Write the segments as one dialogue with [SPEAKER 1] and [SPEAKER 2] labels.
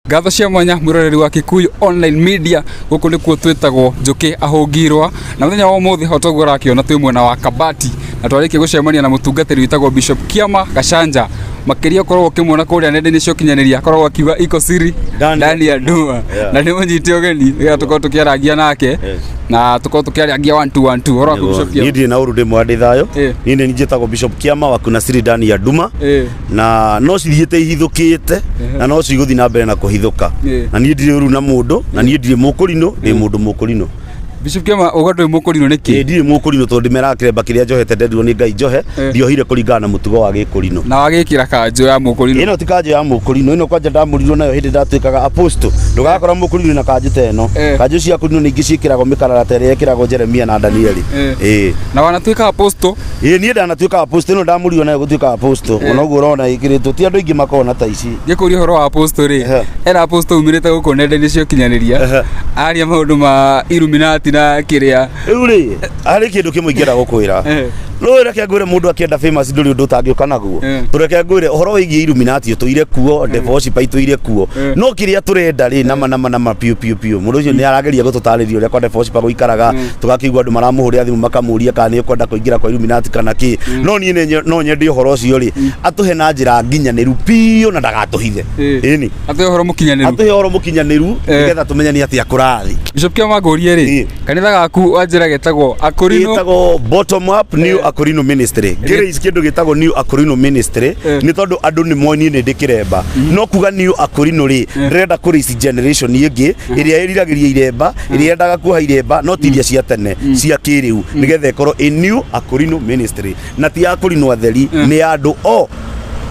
[SPEAKER 1] Ngatho cia mwanya mwiroreri wa Kikuyu Online Media. Guku nikuo twitagwo Njuki Ahungirwa, na muthenya wa umuthi o toguo ũrakiona twĩ mwena wa Kabati, na twarĩkia gũcemania na mũtungatĩri wĩtagwo Bishop Kiama Gachanja. Makĩria ũkoragwo ũkĩmuona kũrĩa nenda-inĩ cia ũkinyanĩria, akoragwo akiuga iko siri ndani ya nduma. Na nĩ mũnyite ũgeni nĩgetha tũkorwo tũkĩarangia nake na tũkorwo tũkĩarangia 1 2 1 2. Ũhoro waku, Bishop
[SPEAKER 2] Niĩ
[SPEAKER 1] Kiama?
[SPEAKER 2] ndirĩ na ũru, ndĩ mwega, ndĩ thayũ. Niĩ nĩ njĩtagwo Bishop Kiama wa Kuna Siri ndani ya Nduma, na no cithiĩte ihithũkĩte na no cigũthiĩ na mbere na kũhithũka. Na niĩ ndirĩ ũru na mũndũ, na niĩ ndirĩ mũkũrinũ, ndĩ mũndũ mũkũrinũ.
[SPEAKER 1] Bishop Kiama, uga ndũrĩ mũkũrinũ nĩkĩ?
[SPEAKER 2] Ĩ, ndirĩ mũkũrinũ tondũ ndĩmeraga kĩremba kĩrĩa njohete ndendirwo nĩ Ngai njohe, ndiohire kũringana na mũtugo wa gĩkũrinũ.
[SPEAKER 1] Na wagĩkĩra kanjũ ya mũkũrinũ?
[SPEAKER 2] Ĩno ti kanjũ ya mũkũrinũ, ĩno kwanja ndamũrirwo nayo hĩndĩ ndatuĩkaga apostle. Ndũgakora mũkũrinũ na kanjũ ta ĩno. Kanjũ cia kũrinũ nĩ ingĩ ciĩkĩragwo mĩkarara ta ĩrĩa ĩkĩragwo Jeremia na Danieli. Ĩ.
[SPEAKER 1] Na wanatuĩka apostle?
[SPEAKER 2] Ĩ, niĩ ndanatuĩka apostle, ĩno ndamũrirwo nayo gũtuĩka apostle. Ona ũguo ũrona ĩkĩrĩtwo ti andũ aingĩ makoragwo na ta ici.
[SPEAKER 1] Ngĩkũria ũhoro wa apostle rĩ, ena apostle umĩrĩte gũkũ nenda-inĩ cia ũkinyanĩria, aria maũndũ ma Illuminati na kĩrĩa.
[SPEAKER 2] Rĩu rĩ, harĩ kĩndũ kĩmwe ingĩenda gũkwĩra. Rĩu reke ngwĩre, mũndũ akĩenda famous ndũrĩ ũndũ ũtangĩũka naguo. Tũreke ngwĩre ũhoro wĩgiĩ Illuminati ũtũire kuo, devil worship itũire kuo, no kĩrĩa tũrenda rĩ, nama nama nama piũ piũ piũ, mũndũ ũcio nĩ arageria gũtũtarĩria ũrĩa kwa devil worship gũikaraga, tũgakĩigua andũ maramũhũrĩra thimũ makamũria kana nĩ ũkwenda kũingĩra kwa Illuminati kana kĩ. No niĩ no nyende ũhoro ũcio rĩ, atũhe na njĩra nginyanĩru piũ na ndagatũhithe. Ĩni.
[SPEAKER 1] Atũhe ũhoro mũkinyanĩru.
[SPEAKER 2] Atũhe ũhoro mũkinyanĩru nĩgetha tũmenye nĩ atĩa kũrathiĩ.
[SPEAKER 1] Bishop Kiama, ngũrie rĩ, kanitha gaku wanjĩra getagwo Akorino?
[SPEAKER 2] Gĩtagwo Bottom Up New Akorino Ministry. Ngĩraise kĩndũ gĩtagwo New Akorino Ministry nĩ tondũ andũ nĩ moĩ niĩ nĩ ndĩ kĩremba, no kuga New Akorino rĩ, ndĩrenda kũraise generation ĩngĩ ĩrĩa ĩriragĩria iremba, ĩrĩa yendaga kuoha iremba, no ti iria cia tene, cia kĩrĩu, nĩgetha ĩkorwo ĩ New Akorino Ministry, na ti ya Akorino atheri, nĩ ya andũ o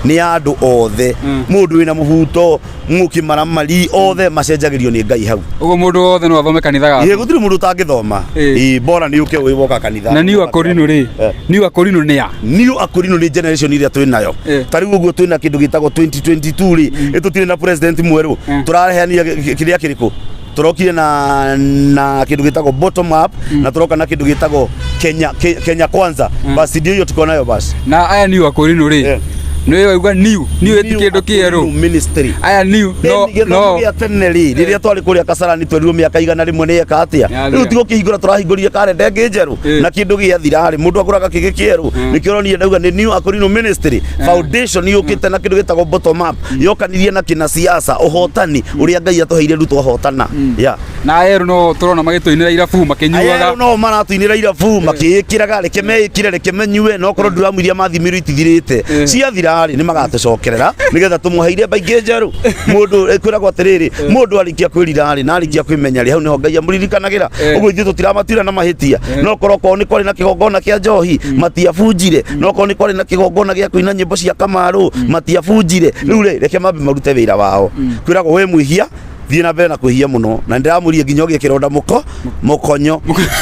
[SPEAKER 2] nĩ ya andũ othe. Mũndũ wĩna mũbuto, mũkĩmaramari, othe macenjagĩrio nĩ Ngai hau.
[SPEAKER 1] Ũguo mũndũ wothe no athome kanitha gaku?
[SPEAKER 2] Ĩ, gũtirĩ mũndũ ũtangĩthoma. Ĩ, bora nĩ ũke wĩ woka kanitha.
[SPEAKER 1] Na New Akorino rĩ, New Akorino nĩ a?
[SPEAKER 2] New Akorino nĩ generation ĩrĩa twĩ nayo. Ta rĩu ũguo twĩna kĩndũ gĩtagwo 2022 rĩ, ĩ tũtirĩ na president mwerũ? Tũraheanire kĩrĩa kĩrĩkũ? Tũrokire na kĩndũ gĩtagwo Bottom Up, na tũroka na kĩndũ gĩtagwo Kenya, Kenya Kwanza. Basi ndio hiyo tuko nayo basi.
[SPEAKER 1] Na aya New Akorino rĩ, nĩ wauga new ĩti
[SPEAKER 2] New
[SPEAKER 1] kĩndũ kĩerũ?
[SPEAKER 2] Akorino Ministry.
[SPEAKER 1] Aya new no
[SPEAKER 2] Gĩthomo
[SPEAKER 1] no
[SPEAKER 2] gĩa tene rĩ, rĩrĩa twarĩ kũrĩa Kasarani twerirwo mĩaka 100 nĩ eka atĩa?
[SPEAKER 1] Yathira.
[SPEAKER 2] Rĩu tigo kĩhingũra tũrahingũrire karenda ĩngĩ njerũ, na kĩndũ gĩathira rĩ, mũndũ agũraga kĩngĩ kĩerũ. Nĩkĩo ũronire ndauga nĩ New Akorino Ministry Foundation yũkĩte na kĩndũ gĩtagwo Bottom Up, yokanirie na kĩna siasa ũhotani ũrĩa Ngai atũheire rĩu twahotana, yeah.
[SPEAKER 1] Na aerũ no tũrona magĩtũinĩra irabu makĩnyuaga.
[SPEAKER 2] Ayerũ no maratũinĩra irabu makĩĩkĩraga, reke meĩkĩre, reke menyue, no korwo nduramu iria mathimirwo itithirĩte, ciathira rĩ, nĩ magatũcokerera nĩgetha tũmũhe iremba ingĩ njerũ. Mũndũ kwĩragwo atĩrĩrĩ, mũndũ arĩkia kwĩrira rĩ, na arĩkia kwĩmenya rĩ, hau nĩho Ngai amũririkanagĩra. Ũguo ithuĩ tũtiramatuĩra na mahĩtia, no korwo korwo nĩ kwarĩ na kĩgongona kĩa njohi matiabunjire, no korwo nĩ kwarĩ na kĩgongona gĩa kũina nyĩmbo cia kamarũ matiabunjire. Rĩu rĩ, reke mambe marute wĩra wao. Kwĩragwo we mwĩhia, thiĩ na mbere na kwĩhia mũno, na ndĩramũria nginya ũgĩe kĩronda mũko mũkonyo.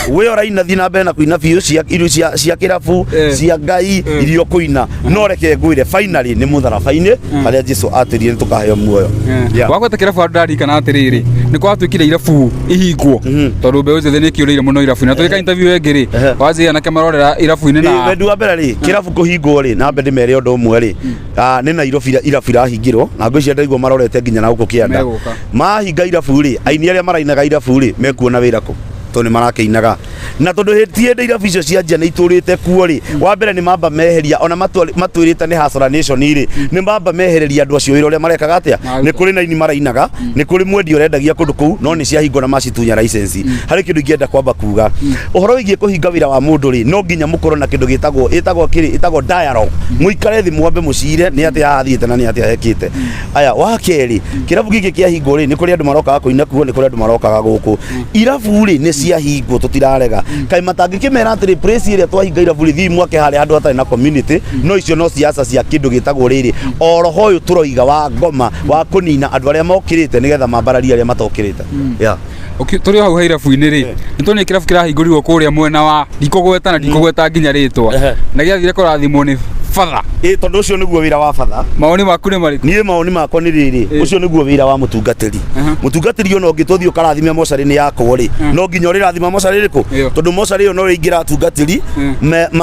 [SPEAKER 2] We ũraina, thiĩ na mbere na kũina biũ cia irio cia kĩrabu, cia Ngai iria ũkũina, no reke ngwĩre, finally nĩ mũtharaba-inĩ harĩa Jesu atĩrire nĩ tũkaheo muoyo. Yeah.
[SPEAKER 1] Wagweta kĩrabu, handũ ndarikana atĩrĩrĩ, nĩ gwatuĩkire irabu ihingwo tondũ mbeũ njĩthĩ nĩ ĩkĩũrĩire mũno irabu-inĩ, na tũgĩka interview ĩngĩ rĩ, wanjĩra anake marorera irabu-inĩ na
[SPEAKER 2] Wendi wa mbere rĩ, kĩrabu kũhingwo rĩ, na mbe ndĩmere ũndũ ũmwe rĩ, nĩ Nairobi irabu irahingirwo, na ngwĩciria ndaigua marorete nginya na gũkũ kĩanda.
[SPEAKER 1] Megũka.
[SPEAKER 2] Mahinga irabu rĩ, aini arĩa marainaga irabu rĩ, mekuona wĩra kũ? Tondũ nĩ marakĩinaga, na tondũ ti hĩndĩ irabu icio cianjia nĩ itũrĩte kuo rĩ, wa mbere nĩ mamba meheria, ona matwĩrĩte nĩ Hustler Nation rĩ, nĩ mamba mehereria andũ acio wĩra ũrĩa marekaga atĩa.
[SPEAKER 1] Maruta.
[SPEAKER 2] Nĩ kũrĩ na aini marainaga, nĩ kũrĩ mwendia ũrendagia kũndũ kũu, no nĩ ciahingwo na macitunya license. Harĩ kĩndũ ingĩenda kwamba kuga ũhoro wĩgiĩ kũhinga wĩra wa mũndũ rĩ, no nginya mũkorwo na kĩndũ gĩtagwo ĩtagwo kĩrĩ ĩtagwo dialogue, mũikare thĩ mwambe mũcire nĩ atĩa hathiĩte na nĩ atĩa hekĩte. Aya, wa kerĩ, kĩrabu gĩkĩ kĩahingwo rĩ, nĩ kũrĩ andũ marokaga kũina kuo, nĩ kũrĩ andũ marokaga gũkũ. Irabu rĩ, nĩ ciahingwo, tũtirarega. Kaĩ matangĩkĩmera atĩrĩ, place ĩrĩa twahinga irabu rĩ, thiĩ mwake harĩa handũ hatarĩ na community? No icio no siasa cia kĩndũ gĩtagwo rĩrĩ, o roho ũyũ tũroiga wa ngoma wa kũnina andũ arĩa mokĩrĩte nĩgetha mambararie arĩa matokĩrĩte, yeah.
[SPEAKER 1] Tũrĩ o hau ha irabu-inĩ rĩ, nĩ tuonire kĩrabu kĩrahingũrirwo kũrĩa mwena wa ndikũgweta na ndikũgweta nginya rĩtwa, na gĩathire kũrathimwo nĩ Father.
[SPEAKER 2] Ĩ, tondũ ũcio nĩguo wĩra wa batha.
[SPEAKER 1] Mawoni maku nĩ marĩkũ?
[SPEAKER 2] Niĩ mawoni makwa nĩ rĩrĩ, ũcio nĩguo wĩra wa mũtungatĩri. Mũtungatĩri ona ũngĩtwo thiĩ ũkarathime mocarĩ nĩ yakwo rĩ, no nginya ũrĩrathima mocarĩ ĩrĩkũ?
[SPEAKER 1] Ĩyo.
[SPEAKER 2] Tondũ mocarĩ ĩyo no ĩrĩingĩra atungatĩri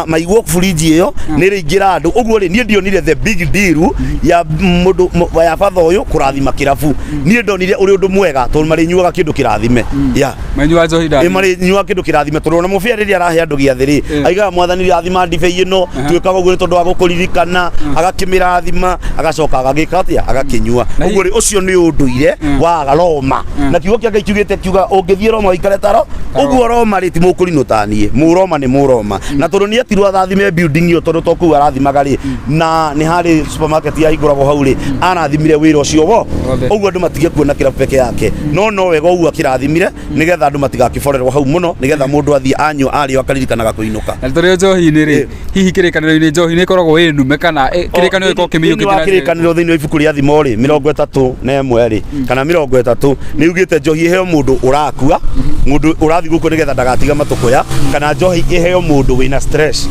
[SPEAKER 2] maigwo burinji ĩyo nĩ ĩrĩingĩra andũ. Ũguo rĩ, niĩ ndionire the big deal ya mũndũ ya batha ũyũ kũrathima kĩrabu. Niĩ ndonire ũrĩ ũndũ mwega tondũ marĩnyuaga kĩndũ kĩrathime, yeah.
[SPEAKER 1] Manyua njohi
[SPEAKER 2] Ĩ,
[SPEAKER 1] ndani.
[SPEAKER 2] marĩnyuaga kĩndũ kĩrathime tondũ ona mũbĩa rĩrĩa arahe andũ gĩathĩ rĩ, aigaga mwathani rathima ndibei ĩno, twĩkaga ũguo nĩ tondũ wa gũkũririkana, agakĩmĩrathima, agacoka agagĩka atĩa, agakĩnyua.
[SPEAKER 1] Na
[SPEAKER 2] Ũguo rĩ, ũcio nĩ ũndũire wa Roma, na kiugo kĩa Ngai kiugĩte kiuga ũngĩthiĩ Roma ũikare taro ũguo. Roma rĩ, ti mũkũrinũ taniĩ, mũroma nĩ mũroma, na tondũ nĩ etirwo athathime building ĩyo, tondũ to kũu arathimaga rĩ, na nĩ harĩ supermarket yahingũragwo hau rĩ, arathimire wĩra ũcio wo.
[SPEAKER 1] Wothe.
[SPEAKER 2] Ũguo andũ matige kuona kĩrabu peke yake, no wega ũguo akĩrathimire nĩgetha andũ matigakĩborerwo hau mũno, nĩgetha mũndũ athiĩ anyua arĩo akaririkanaga kũinũka.
[SPEAKER 1] Na tũrĩ o njohi-inĩ rĩ, hihi kĩrĩkanĩro-inĩ njohi nĩ ĩkoragwo ĩ nume kana kĩrĩkanĩro gĩkoragwo
[SPEAKER 2] Thĩinĩ
[SPEAKER 1] kĩmĩiyũkĩtie
[SPEAKER 2] wa
[SPEAKER 1] na njĩra ĩrĩkũ?
[SPEAKER 2] kĩrĩkanĩro, thĩinĩ wa ibuku rĩa Thimo rĩ, 31 rĩ, kana 30, nĩ ugĩte njohi ĩheo mũndũ ũrakua, mũndũ ũrathiĩ gũkua, nĩgetha ndagatiga matũkũya, kana njohi ĩheo mũndũ wĩna stress,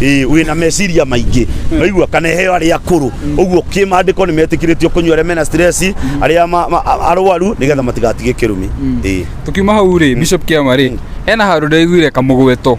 [SPEAKER 2] ĩĩ, wĩna meciria maingĩ, naigua, kana ĩheo arĩa akũrũ. Ũguo kĩmandĩko nĩ metĩkĩrĩtio kũnyua arĩa mena stress, arĩa arwaru, nĩgetha matigatige kĩrumi, ĩĩ.
[SPEAKER 1] Tukiuma hau rĩ, Bishop Kiama rĩ, hena handũ ndaiguire kamũgweto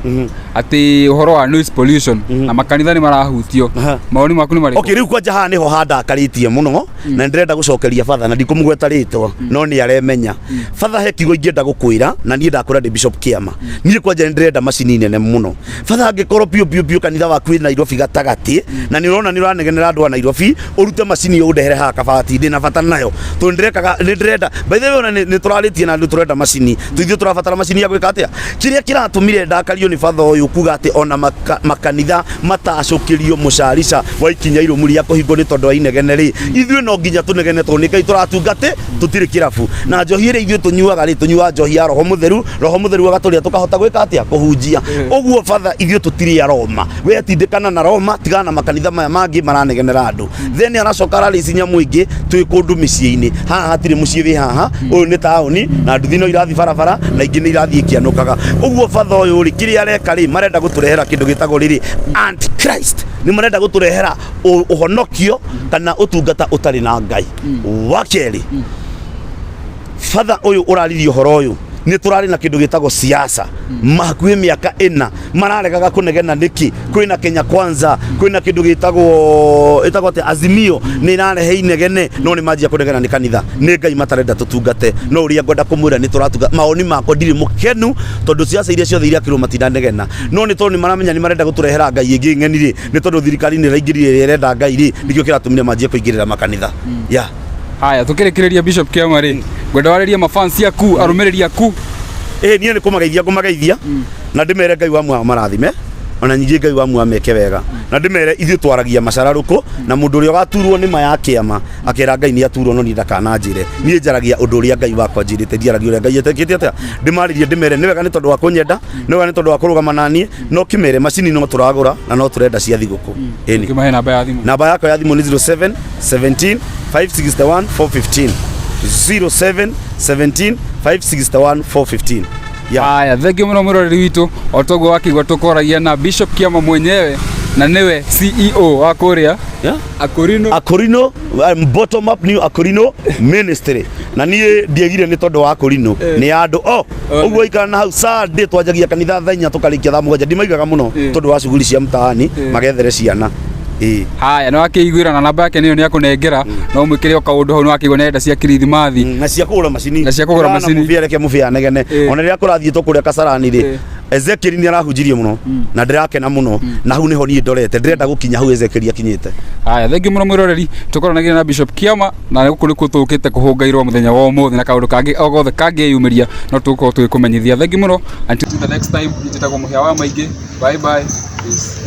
[SPEAKER 1] atĩ ũhoro wa noise pollution na makanitha nĩ marahutio. Mawoni maku nĩ marĩkũ?
[SPEAKER 2] Okay, rĩu kwanja haha nĩho handakarĩtie mũno, na ndĩrenda gũcokeria batha na ndikũmũgweta rĩtwa, no nĩ aremenya. Batha, he kiugo ingĩenda gũkwĩra, na niĩ ndakwĩra ndĩ Bishop Kĩama, niĩ kwanja nĩ ndĩrenda macini nene mũno. Batha, angĩkorwo biũ biũ biũ kanitha waku wĩ Nairobi gatagatĩ na nĩ ũrona nĩ ũranegenera andũ a Nairobi, ũrute macini ĩyo ũndehere haha Kabati, ndĩna bata nayo tondũ ndĩrekaga nĩ ndĩrenda. By the way, ona nĩ tũrarĩtie na andũ, tũrenda macini, tũithuĩ tũrabatara macini ya gwĩka atĩa? Kĩrĩa kĩratũmire ndakario nĩ batha ũyũ kuga atĩ ona makanitha matacũkĩrio mũcarica wa ikinya irũmu rĩa kũhingwo nĩ tondũ wa inegene rĩ, ithuĩ no nginya tũnegene tondũ nĩ Ngai tũratungate, tũtirĩ kĩrabu. Na njohi ĩrĩa ithuĩ tũnyuaga rĩ, tũnyuaga njohi ya Roho Mũtheru, Roho Mũtheru agatũrĩa tũkahota gwĩka atĩa? Kũhunjia. Ũguo batha, ithuĩ tũtirĩ a Roma. We tindĩkana na Roma, tigana na makanitha maya mangĩ maranegenera andũ. Then aracoka ararĩci nyamũ ĩngĩ twĩ kũndũ mĩciĩ-inĩ. Haha hatirĩ mũciĩ wĩ haha, ũyũ nĩ taũni, na nduthi no irathiĩ barabara na ingĩ nĩ irathiĩ ikĩanũkaga. Ũguo batha ũyũ rĩ, kĩrĩa areka rĩ, marenda gũtũrehera kĩndũ gĩtagwo rĩrĩ antichrist, nĩ marenda gũtũrehera ũhonokio kana ũtungata ũtarĩ na Ngai. Wa kerĩ, batha ũyũ ũraririe ũhoro ũyũ, nĩ tũrarĩ na kĩndũ gĩtagwo siasa hakuhĩ mĩaka 4, mararegaga kũnegena nĩkĩ? Kwĩna Kenya Kwanza, kwĩna kĩndũ gĩtagwo atĩa, Azimio, nĩ irarehe inegene, no nĩ manjia kũnegena nĩ kanitha, nĩ Ngai matarenda tũtungate. No ũrĩa ngwenda kũmwĩra, nĩ tũratunga. Mawoni makwa, ndirĩ mũkenu tondũ siasa iria ciothe iria kĩrwo matindanegena, no nĩ tondũ nĩ maramenya nĩ marenda gũtũrehera Ngai ĩngĩ ng'eni rĩ, nĩ tondũ thirikari nĩ ĩraingĩrire ĩrĩa ĩrenda Ngai rĩ, nĩkĩo kĩratũmire manjie kũingĩrĩra makanitha, yeah.
[SPEAKER 1] Haya, tukĩrĩkĩrĩria, Bishop Kiama rĩ, ngwenda warĩrie mafans aku, arũmĩrĩri aku.
[SPEAKER 2] Ĩ, niĩ nĩ kũmageithia ngũmageithia na ndĩmere Ngai wa muoyo marathime, ona ningĩ Ngai wa muoyo meke wega, na ndĩmere ithuĩ twaragia macararũkũ, na mũndũ ũrĩa ũgaturwo nĩ ma ya kĩama akera Ngai nĩ aturwo, no niĩ ndakananjĩre. Niĩ njaragia ũndũ ũrĩa Ngai wakwa njĩrĩte, ndiaragia ũrĩa Ngai etekĩte atĩa. Ndĩmarĩrie, ndĩmere nĩ wega nĩ tondũ wa kũnyenda, nĩ wega nĩ tondũ wa kũrũgama naniĩ, no kĩmere macini no tũragũra na no tũrenda cia thigũkũ, ĩni.
[SPEAKER 1] Kĩmahe namba ya thimũ.
[SPEAKER 2] Namba yakwa ya thimũ nĩ 07 17 561 415, 07 17 561 415, yeah.
[SPEAKER 1] Haya, thengiũ mũno mwĩroreri witũ. O toguo wakĩigua, tũkoragia na Bishop Kiama mwenyewe, na nĩwe CEO wa kũrĩa Akorino.
[SPEAKER 2] Akorino, bottom up new Akorino ministry, na niĩ ndiegire nĩ tondũ wa Akorino, nĩ andũ o ũguo ikara na hau. Sunday twanjagia kanitha thaa 4, tũkarĩkia thaa 7. Ndimaigaga mũno tondũ wa cuguri cia mtaani, magethere ciana, ĩĩ.
[SPEAKER 1] Haya, nĩ wakĩiguĩra, na namba yake nĩyo nĩ akũnengera, no mwĩkĩre o kaũndũ hau. Nĩ wakĩigua nĩ arenda cia kirithimathi.
[SPEAKER 2] Na cia kũgũra macini.
[SPEAKER 1] Na cia kũgũra
[SPEAKER 2] Kana
[SPEAKER 1] macini.
[SPEAKER 2] Mũbĩa, reke mũbĩa anegene. Ona rĩrĩa kũrathiĩtwo kũrĩa Kasarani rĩ, Ezekiel nĩ arahunjirie mũno na ndĩrakena mũno, na hau nĩho niĩ ndorete, ndĩrenda gũkinya hau Ezekiel akinyĩte.
[SPEAKER 1] Haya, thengiũ mũno mwĩroreri. Tũkoranagia na Bishop Kiama, na gũkũ nĩkuo tũkĩte kũhũngairwo mũthenya wa ũmũthĩ, na kaũndũ kangĩ o gothe kangĩyumĩria no tũgũkorwo tũgĩkũmenyithia. Thengiũ mũno, until the next time, njĩtagwo Mũhĩa wa Maingĩ. Bye bye, peace.